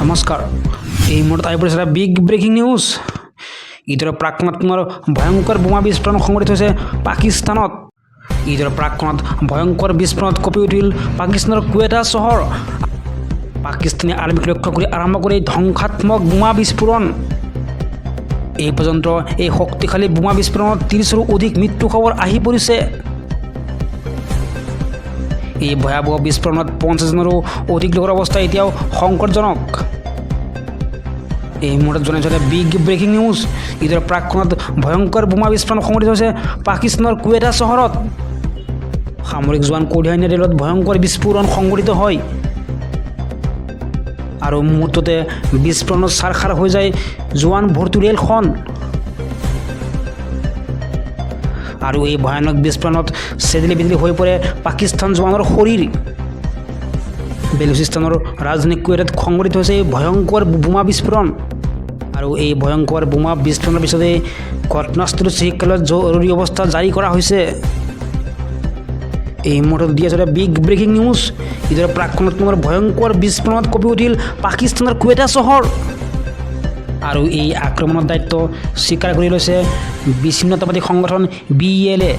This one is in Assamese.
নমস্কাৰ, এই মুহূৰ্তত আহি পৰিছে এটা বিগ ব্ৰেকিং নিউজ। ঈদৰ প্ৰাকক্ষণত পুনৰ ভয়ংকৰ বোমা বিস্ফোৰণ সংঘটিত হৈছে পাকিস্তানত। ঈদৰ প্ৰাকক্ষণত ভয়ংকৰ বিস্ফোৰণত কঁপি উঠিল পাকিস্তানৰ কুৱেটা চহৰ। পাকিস্তানী আৰ্মীক লক্ষ্য কৰি আৰম্ভ কৰি ধ্বংসাত্মক বোমা বিস্ফোৰণ। এই পৰ্যন্ত এই শক্তিশালী বোমা বিস্ফোৰণত 30ৰো অধিক মৃত্যু খবৰ আহি পৰিছে। এই ভয়াৱহ বিস্ফোৰণত 50জনৰো অধিক লোকৰ অৱস্থা এতিয়াও সংকটজনক। এই মুহূৰ্তত জনাইছে বিগ ব্ৰেকিং নিউজ। ঈদৰ প্ৰাকক্ষণত ভয়ংকৰ বোমা বিস্ফোৰণ সংঘটিত হৈছে পাকিস্তানৰ কুৱেটা চহৰত। সামৰিক জোৱান কঢ়িয়াই নিয়া ৰেলত ভয়ংকৰ বিস্ফোৰণ সংঘটিত হয় আৰু মুহূৰ্ততে বিস্ফোৰণত ছাৰখাৰ হৈ যায় জোৱান ভৰ্তি ৰেলখন। আৰু এই ভয়ানক বিস্ফোৰণত ছেদেলি ভেদেলি হৈ পৰে পাকিস্তান জোৱানৰ শৰীৰ। বেলুচিস্তানৰ ৰাজধানী কুৱেটাত সংঘটিত হৈছে এই ভয়ংকৰ বোমা বিস্ফোৰণ। আৰু এই ভয়ংকৰ বোমা বিস্ফোৰণৰ পিছতেই ঘটনাস্থলীত চিকিৎসালয়ত জৰুৰী অৱস্থা জাৰি কৰা হৈছে। এই মুহূৰ্তত দি আছে বিগ ব্ৰেকিং নিউজ। ঈদৰ প্ৰাকক্ষণত পুনৰ ভয়ংকৰ বিস্ফোৰণত কঁপি উঠিল পাকিস্তানৰ কুৱেটা চহৰ। আৰু এই আক্ৰমণৰ দায়িত্ব স্বীকাৰ কৰি লৈছে বিচ্ছিন্নতাবাদী সংগঠন বি এল এ।